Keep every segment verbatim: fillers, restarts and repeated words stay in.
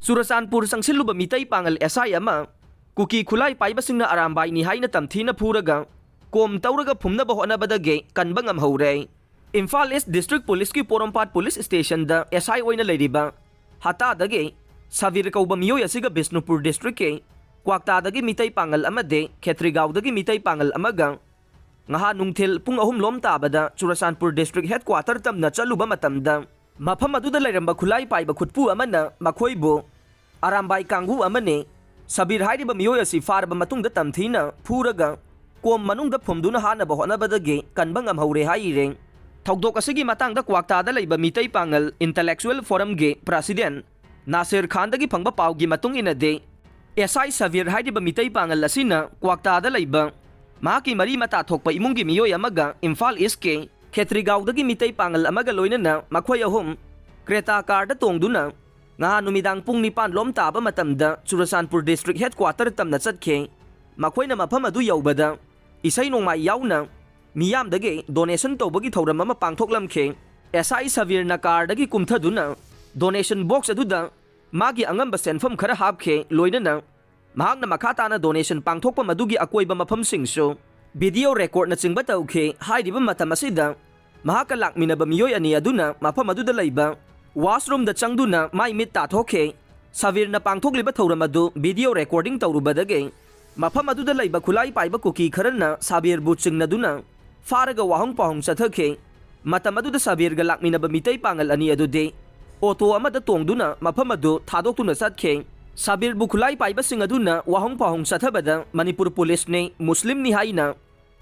ꯆꯨꯔꯆꯥꯟꯄꯨꯔ ꯆꯪꯁꯤꯜꯂꯨꯕ ꯃꯤꯇꯩ ꯄꯥꯉꯜ ꯑꯦꯁ ꯑꯥꯏ ꯑꯃ ꯀꯨꯀꯤ ꯈꯨꯠꯂꯥꯏ ꯄꯥꯏꯕꯁꯤꯡꯅ ꯑꯔꯥꯝꯕꯥꯏꯅꯤ ꯍꯥꯏꯅ ꯇꯝꯊꯤꯅ ꯐꯨꯔꯒ ꯀꯣꯝ ꯇꯧꯔꯒ ꯐꯨꯝꯅꯕ ꯍꯣꯠꯅꯕꯗꯒꯤ ꯀꯟꯕ ꯉꯝꯍꯧꯔꯦ꯫ ꯏꯝꯐꯥꯜ ꯏꯁ ꯗꯤꯁꯇ꯭ꯔꯤꯛ ꯄꯨꯂꯤꯁꯀꯤ ꯄꯣꯔꯣꯝꯄꯥꯠ ꯄꯨꯂꯤꯁ ꯁ꯭ꯇꯦꯁꯟꯗ ꯑꯦꯁ ꯑꯥꯏ ꯑꯣꯏꯅ ꯂꯩꯔꯤꯕ ꯍꯇꯥꯗꯒꯤ ꯁꯕꯤꯔ ꯀꯧꯕ ꯃꯤꯑꯣꯏ ꯑꯁꯤꯒ ꯕꯤꯁꯅꯨꯄꯨꯔ ꯗꯤꯁꯇ꯭ꯔꯤꯛꯀꯤ ꯀ꯭ꯋꯥꯛꯇꯥꯗꯒꯤ ꯃꯤꯇꯩ ꯄꯥꯉꯜ ꯑꯃꯗꯤ ꯈꯦꯇ꯭ꯔꯤꯒꯥꯎꯗꯒꯤ ꯃꯤꯇꯩ ꯄꯥꯉꯜ ꯑꯃꯒ ꯉꯍꯥ ꯅꯨꯡꯊꯤꯜ ꯄꯨꯡ ꯑꯍꯨꯝ ꯂꯣꯝ ꯇꯥꯕꯗ ꯆꯨꯔꯆꯥꯟꯄꯨꯔ ꯗꯤꯁꯇ꯭ꯔꯤꯛ ꯍꯦꯗꯀ꯭ꯋꯥꯇꯔ ꯇꯝꯅ ꯆꯠꯂꯨꯕ ꯃꯇꯝꯗ ꯃꯐꯝ ꯑꯗꯨꯗ ꯂꯩꯔꯝꯕ ꯈꯨꯠꯂꯥꯏ ꯄꯥꯏꯕ ꯈꯨꯠꯄꯨ ꯑꯃꯅ ꯃꯈꯣꯏꯕꯨ ꯑꯔꯥꯝꯕꯥꯏ ꯀꯥꯡꯕꯨ ꯑꯃꯅꯤ, ꯁꯕꯤꯔ ꯍꯥꯏꯔꯤꯕ ꯃꯤꯑꯣꯏ ꯑꯁꯤ ꯐꯥꯔꯕ ꯃꯇꯨꯡꯗ ꯇꯝꯊꯤꯅ ꯐꯨꯔꯒ ꯀꯣꯝ ꯃꯅꯨꯡꯗ ꯐꯨꯝꯗꯨꯅ ꯍꯥꯠꯅꯕ ꯍꯣꯠꯅꯕꯗꯒꯤ ꯀꯟꯕ ꯉꯝꯍꯧꯔꯦ ꯍꯥꯏꯔꯤ꯫ ꯊꯧꯗꯣꯛ ꯑꯁꯤꯒꯤ ꯃꯇꯥꯡꯗ ꯀ꯭ꯋꯥꯛꯇꯥꯗ ꯂꯩꯕ ꯃꯤꯇꯩ ꯄꯥꯉꯜ ꯏꯟꯇꯂꯦꯛꯆꯨꯑꯦꯜ ꯐꯣꯔꯝꯒꯤ ꯄ꯭ꯔꯁꯤꯗꯦꯟ ꯅꯥꯁꯤꯔ ꯈꯥꯟꯗꯒꯤ ꯐꯪꯕ ꯄꯥꯎꯒꯤ ꯃꯇꯨꯡ ꯏꯟꯅꯗꯤ, ꯑꯦꯁ ꯑꯥꯏ ꯁꯕꯤꯔ ꯍꯥꯏꯔꯤꯕ ꯃꯤꯇꯩ ꯄꯥꯉꯜ ꯑꯁꯤꯅ ꯀ꯭ꯋꯥꯛꯇꯥꯗ ꯂꯩꯕ ꯃꯍꯥꯛꯀꯤ ꯃꯔꯤ ꯃꯇꯥ ꯊꯣꯛꯄ ꯏꯃꯨꯡꯒꯤ ꯃꯤꯑꯣꯏ ꯑꯃꯒ ꯏꯝꯐꯥꯜ ꯏꯁꯀꯤ ꯈꯦꯇ꯭ꯔꯤꯒꯥꯎꯗꯒꯤ ꯃꯤꯇꯩ ꯄꯥꯉꯜ ꯑꯃꯒ ꯂꯣꯏꯅꯅ ꯃꯈꯣꯏ ꯑꯍꯨꯝ ꯀ꯭ꯔꯦꯇꯥ ꯀꯥꯔꯗ ꯇꯣꯡꯗꯨꯅ ꯉꯍꯥ ꯅꯨꯃꯤꯗꯥꯡ ꯄꯨꯡ ꯅꯤꯄꯥꯟ ꯂꯣꯝ ꯇꯥꯕ ꯃꯇꯝꯗ ꯆꯨꯔꯆꯥꯟꯄꯨꯔ ꯗꯤꯁꯇ꯭ꯔꯤꯛ ꯍꯦꯗꯀ꯭ꯋꯥꯇꯔ ꯇꯝꯅ ꯆꯠꯈꯤ꯫ ꯃꯈꯣꯏꯅ ꯃꯐꯝ ꯑꯗꯨ ꯌꯧꯕꯗ ꯏꯁꯩ ꯅꯣꯡꯃꯥꯏ ꯌꯥꯎꯅ ꯃꯤꯌꯥꯝꯗꯒꯤ ꯗꯣꯅꯦꯁꯟ ꯇꯧꯕꯒꯤ ꯊꯧꯔꯝ ꯑꯃ ꯄꯥꯡꯊꯣꯛꯂꯝꯈꯤ꯫ ꯑꯦꯁ ꯑꯥꯏ ꯁꯕꯤꯔꯅ ꯀꯥꯔꯗꯒꯤ ꯀꯨꯝꯊꯗꯨꯅ ꯗꯣꯅꯦꯁꯟ ꯕꯣꯛꯁ ꯑꯗꯨꯗ ꯃꯥꯒꯤ ꯑꯉꯝꯕ ꯁꯦꯟꯐꯝ ꯈꯔ ꯍꯥꯞꯈꯤ, ꯂꯣꯏꯅꯅ ꯃꯍꯥꯛꯅ ꯃꯈꯥ ꯇꯥꯅ ꯗꯣꯅꯦꯁꯟ ꯄꯥꯡꯊꯣꯛꯄ ꯃꯗꯨꯒꯤ ꯑꯀꯣꯏꯕ ꯃꯐꯝꯁꯤꯡꯁꯨ ꯚꯤꯗꯤꯑꯣ ꯔꯦꯀꯣꯔꯗꯅꯆꯤꯡꯕ ꯇꯧꯈꯤ꯫ ꯍꯥꯏꯔꯤꯕ ꯃꯇꯝ ꯑꯁꯤꯗ ꯃꯍꯥꯛꯀ ꯂꯥꯛꯃꯤꯟꯅꯕ ꯃꯤꯑꯣꯏ ꯑꯅꯤ ꯑꯗꯨꯅ ꯃꯐꯝ ꯑꯗꯨꯗ ꯂꯩꯕ ꯋꯥꯁꯔꯨꯝꯗ ꯆꯪꯗꯨꯅ ꯃꯥꯏ ꯃꯤꯠ ꯇꯥꯊꯣꯛꯈꯤ꯫ ꯁꯕꯤꯔꯅ ꯄꯥꯡꯊꯣꯛꯂꯤꯕ ꯊꯧꯔꯝ ꯑꯗꯨ ꯚꯤꯗꯤꯑꯣ ꯔꯦꯀꯣꯔꯗꯤꯡ ꯇꯧꯔꯨꯕꯗꯒꯤ ꯃꯐꯝ ꯑꯗꯨꯗ ꯂꯩꯕ ꯈꯨꯠꯂꯥꯏ ꯄꯥꯏꯕ ꯀꯨꯀꯤ ꯈꯔꯅ ꯁꯕꯤꯔꯕꯨ ꯆꯤꯡꯅꯗꯨꯅ ꯐꯥꯔꯒ ꯋꯥꯍꯪ ꯄꯥꯎꯍꯪ ꯆꯠꯊꯈꯤ꯫ ꯃꯇꯝ ꯑꯗꯨꯗ ꯁꯕꯤꯔꯒ ꯂꯥꯛꯃꯤꯟꯅꯕ ꯃꯤꯇꯩ ꯄꯥꯉꯜ ꯑꯅꯤ ꯑꯗꯨꯗꯤ ꯑꯣꯇꯣ ꯑꯃꯗ ꯇꯣꯡꯗꯨꯅ ꯃꯐꯝ ꯑꯗꯨ ꯊꯥꯗꯣꯛꯇꯨꯅ ꯆꯠꯈꯤ꯫ ꯁꯕꯤꯔꯕꯨ ꯈꯨꯠꯂꯥꯏ ꯄꯥꯏꯕꯁꯤꯡ ꯑꯗꯨꯅ ꯋꯥꯍꯪ ꯄꯥꯎꯍꯪ ꯆꯠꯊꯕꯗ ꯃꯅꯤꯄꯨꯔ ꯄꯨꯂꯤꯁꯅꯤ, ꯃꯨꯁꯂꯤꯝꯅꯤ ꯍꯥꯏꯅ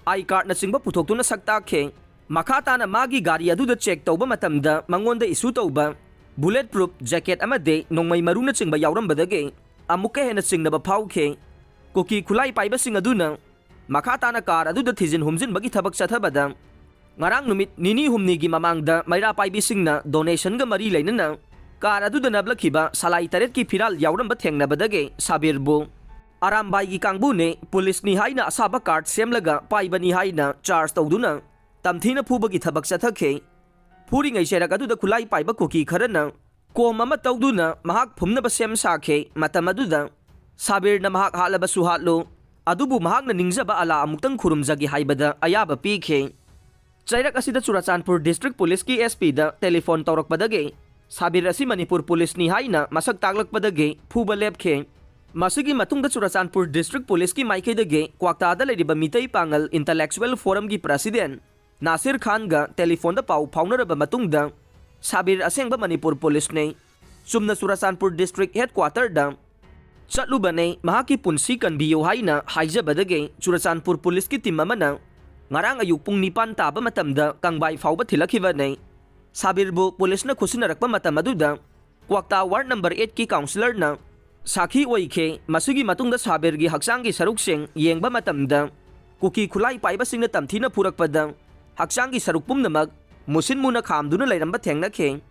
ꯑꯥꯏ ꯀꯥꯔꯗꯅꯆꯤꯡꯕ ꯄꯨꯊꯣꯛꯇꯨꯅ ꯁꯛ ꯇꯥꯛꯈꯤ꯫ ꯃꯈꯥ ꯇꯥꯅ ꯃꯥꯒꯤ ꯒꯥꯔꯤ ꯑꯗꯨꯗ ꯆꯦꯛ ꯇꯧꯕ ꯃꯇꯝꯗ ꯃꯉꯣꯟꯗ ꯏꯁꯨ ꯇꯧꯕ ꯕꯨꯂꯦꯠ ꯄ꯭ꯔꯨꯐ ꯖꯦꯀꯦꯠ ꯑꯃꯗꯤ ꯅꯣꯡꯃꯩ ꯃꯔꯨꯅꯆꯤꯡꯕ ꯌꯥꯎꯔꯝꯕꯗꯒꯤ ꯑꯃꯨꯛꯀ ꯍꯦꯟꯅ ꯆꯤꯡꯅꯕ ꯐꯥꯎꯈꯤ꯫ ꯀꯨꯀꯤ ꯈꯨꯠꯂꯥꯏ ꯄꯥꯏꯕꯁꯤꯡ ꯑꯗꯨꯅ ꯃꯈꯥ ꯇꯥꯅ ꯀꯥꯔ ꯑꯗꯨꯗ ꯊꯤꯖꯤꯟ ꯍꯨꯝꯖꯤꯟꯕꯒꯤ ꯊꯕꯛ ꯆꯠꯊꯕꯗ ꯉꯔꯥꯡ ꯅꯨꯃꯤꯠ ꯅꯤꯅꯤ ꯍꯨꯝꯅꯤꯒꯤ ꯃꯃꯥꯡꯗ ꯃꯩꯔꯥ ꯄꯥꯏꯕꯤꯁꯤꯡꯅ ꯗꯣꯅꯦꯁꯟꯒ ꯃꯔꯤ ꯂꯩꯅꯅ ꯀꯥꯔ ꯑꯗꯨꯗ ꯅꯞꯂꯛꯈꯤꯕ ꯁꯂꯥꯏ ꯇꯔꯦꯠꯀꯤ ꯐꯤꯔꯥꯜ ꯌꯥꯎꯔꯝꯕ ꯊꯦꯡꯅꯕꯗꯒꯤ ꯁꯥꯕꯤꯔꯕꯨ ꯑꯔꯥꯝꯕꯥꯏꯒꯤ ꯀꯥꯡꯕꯨꯅꯤ, ꯄꯨꯂꯤꯁꯅꯤ ꯍꯥꯏꯅ ꯑꯁꯥꯕ ꯀꯥꯔꯗ ꯁꯦꯝꯂꯒ ꯄꯥꯏꯕꯅꯤ ꯍꯥꯏꯅ ꯆꯥꯔꯖ ꯇꯧꯗꯨꯅ ꯇꯝꯊꯤꯅ ꯐꯨꯕꯒꯤ ꯊꯕꯛ ꯆꯠꯊꯈꯤ꯫ ꯐꯨꯔꯤꯉꯩ ꯆꯩꯔꯛ ꯑꯗꯨꯗ ꯈꯨꯠꯂꯥꯏ ꯄꯥꯏꯕ ꯀꯨꯀꯤ ꯈꯔꯅ ꯀꯣꯝ ꯑꯃ ꯇꯧꯗꯨꯅ ꯃꯍꯥꯛ ꯐꯨꯝꯅꯕ ꯁꯦꯝ ꯁꯥꯈꯤ꯫ ꯃꯇꯝ ꯑꯗꯨꯗ ꯁꯥꯕꯤꯔꯅ ꯃꯍꯥꯛ ꯍꯥꯠꯂꯕꯁꯨ ꯍꯥꯠꯂꯨ, ꯑꯗꯨꯕꯨ ꯃꯍꯥꯛꯅ ꯅꯤꯡꯖꯕ ꯑꯂꯥ ꯑꯃꯨꯛꯇꯪ ꯈꯨꯔꯨꯝꯖꯒꯦ ꯍꯥꯏꯕꯗ ꯑꯌꯥꯕ ꯄꯤꯈꯤ꯫ ꯆꯩꯔꯛ ꯑꯁꯤꯗ ꯆꯨꯔꯆꯥꯟꯄꯨꯔ ꯗꯤꯁꯇ꯭ꯔꯤꯛ ꯄꯨꯂꯤꯁꯀꯤ ꯑꯦꯁ ꯄꯤꯗ ꯇꯦꯂꯤꯐꯣꯟ ꯇꯧꯔꯛꯄꯗꯒꯤ ꯁꯥꯕꯤꯔ ꯑꯁꯤ ꯃꯅꯤꯄꯨꯔ ꯄꯨꯂꯤꯁꯅꯤ ꯍꯥꯏꯅ ꯃꯁꯛ ꯇꯥꯛꯂꯛꯄꯗꯒꯤ ꯐꯨꯕ ꯂꯦꯞꯈꯤ꯫ ꯃꯁꯤꯒꯤ ꯃꯇꯨꯡꯗ ꯆꯨꯔꯆꯥꯟꯄꯨꯔ ꯗꯤꯁꯇ꯭ꯔꯤꯛ ꯄꯨꯂꯤꯁꯀꯤ ꯃꯥꯏꯀꯩꯗꯒꯤ ꯀ꯭ꯋꯥꯛꯇꯥꯗ ꯂꯩꯔꯤꯕ ꯃꯤꯇꯩ ꯄꯥꯉꯜ ꯏꯟꯇꯂꯦꯛꯆꯨꯋꯦꯜ ꯐꯣꯔꯝꯒꯤ ꯄ꯭ꯔꯁꯤꯗꯦꯟ ꯅꯥꯁꯤꯔ ꯈꯥꯟꯒ ꯇꯦꯂꯤꯐꯣꯟꯗ ꯄꯥꯎ ꯐꯥꯎꯅꯔꯕ ꯃꯇꯨꯡꯗ ꯁꯥꯕꯤꯔ ꯑꯁꯦꯡꯕ ꯃꯅꯤꯄꯨꯔ ꯄꯨꯂꯤꯁꯅꯤ, ꯆꯨꯝꯅ ꯆꯨꯔꯆꯥꯟꯄꯨꯔ ꯗꯤꯁꯇ꯭ꯔꯤꯛ ꯍꯦꯗꯀ꯭ꯋꯥꯇꯔꯗ ꯆꯠꯂꯨꯕꯅꯦ, ꯃꯍꯥꯛꯀꯤ ꯄꯨꯟꯁꯤ ꯀꯟꯕꯤꯌꯨ ꯍꯥꯏꯅ ꯍꯥꯏꯖꯕꯗꯒꯤ ꯆꯨꯔꯆꯥꯟꯄꯨꯔ ꯄꯨꯂꯤꯁꯀꯤ ꯇꯤꯝ ꯑꯃꯅ ꯉꯔꯥꯡ ꯑꯌꯨꯛ ꯄꯨꯡ ꯅꯤꯄꯥꯟ ꯇꯥꯕ ꯃꯇꯝꯗ ꯀꯪꯕꯥꯏ ꯐꯥꯎꯕ ꯊꯤꯜꯂꯛꯈꯤꯕꯅꯦ꯫ ꯁꯥꯕꯤꯔꯕꯨ ꯄꯨꯂꯤꯁꯅ ꯈꯨꯠꯁꯤꯟꯅꯔꯛꯄ ꯃꯇꯝ ꯑꯗꯨꯗ ꯀ꯭ꯋꯥꯛꯇꯥ ꯋꯥꯔꯗ ꯅꯝꯕꯔ ꯑꯩꯠꯀꯤ ꯀꯥꯎꯟꯁꯤꯂꯔꯅ ꯁꯥꯈꯤ ꯑꯣꯏꯈꯤ꯫ ꯃꯁꯤꯒꯤ ꯃꯇꯨꯡꯗ ꯁꯥꯕꯤꯔꯒꯤ ꯍꯛꯆꯥꯡꯒꯤ ꯁꯔꯨꯛꯁꯤꯡ ꯌꯦꯡꯕ ꯃꯇꯝꯗ ꯀꯨꯀꯤ ꯈꯨꯠꯂꯥꯏ ꯄꯥꯏꯕꯁꯤꯡꯅ ꯇꯝꯊꯤꯅ ꯐꯨꯔꯛꯄꯗ ꯍꯛꯆꯥꯡꯒꯤ ꯁꯔꯨꯛ ꯄꯨꯝꯅꯃꯛ ꯃꯨꯁꯤꯟ ꯃꯨꯅ ꯈꯥꯝꯗꯨꯅ ꯂꯩꯔꯝꯕ ꯊꯦꯡꯅꯈꯤ꯫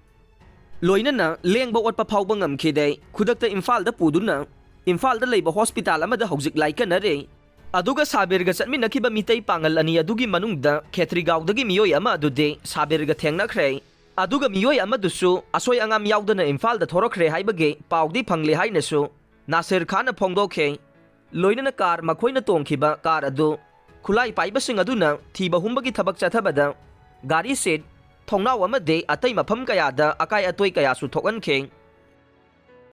ꯂꯣꯏꯅꯅ ꯂꯦꯡꯕ ꯑꯣꯠꯄ ꯐꯥꯎꯕ ꯉꯝꯈꯤꯗꯦ꯫ ꯈꯨꯗꯛꯇ ꯏꯝꯐꯥꯜꯗ ꯄꯨꯗꯨꯅ ꯏꯝꯐꯥꯜꯗ ꯂꯩꯕ ꯍꯣꯁꯄꯤꯇꯥꯜ ꯑꯃꯗ ꯍꯧꯖꯤꯛ ꯂꯥꯏꯀꯠꯅꯔꯤ꯫ ꯑꯗꯨꯒ ꯁꯥꯕꯤꯔꯒ ꯆꯠꯃꯤꯟꯅꯈꯤꯕ ꯃꯤꯇꯩ ꯄꯥꯉꯜ ꯑꯅꯤ ꯑꯗꯨꯒꯤ ꯃꯅꯨꯡꯗ ꯈꯦꯇ꯭ꯔꯤꯒꯥꯎꯗꯒꯤ ꯃꯤꯑꯣꯏ ꯑꯃ ꯑꯗꯨꯗꯤ ꯁꯥꯕꯤꯔꯒ ꯊꯦꯡꯅꯈ꯭ꯔꯦ꯫ ꯑꯗꯨꯒ ꯃꯤꯑꯣꯏ ꯑꯃꯗꯨꯁꯨ ꯑꯁꯣꯏ ꯑꯉꯥꯝ ꯌꯥꯎꯗꯅ ꯏꯝꯐꯥꯜꯗ ꯊꯣꯔꯛꯈ꯭ꯔꯦ ꯍꯥꯏꯕꯒꯤ ꯄꯥꯎꯗꯤ ꯐꯪꯂꯤ ꯍꯥꯏꯅꯁꯨ ꯅꯥꯁꯤꯔ ꯈꯥꯟꯅ ꯐꯣꯡꯗꯣꯛꯈꯤ꯫ ꯂꯣꯏꯅꯅ ꯀꯥꯔ ꯃꯈꯣꯏꯅ ꯇꯣꯡꯈꯤꯕ ꯀꯥꯔ ꯑꯗꯨ ꯈꯨꯠꯂꯥꯏ ꯄꯥꯏꯕꯁꯤꯡ ꯑꯗꯨꯅ ꯊꯤꯕ ꯍꯨꯝꯕꯒꯤ ꯊꯕꯛ ꯆꯠꯊꯕꯗ ꯒꯥꯔꯤ ꯁꯤꯠ, ꯊꯣꯡꯅꯥꯎ ꯑꯃꯗꯤ ꯑꯇꯩ ꯃꯐꯝ ꯀꯌꯥꯗ ꯑꯀꯥꯏ ꯑꯇꯣꯏ ꯀꯌꯥꯁꯨ ꯊꯣꯛꯍꯟꯈꯤ꯫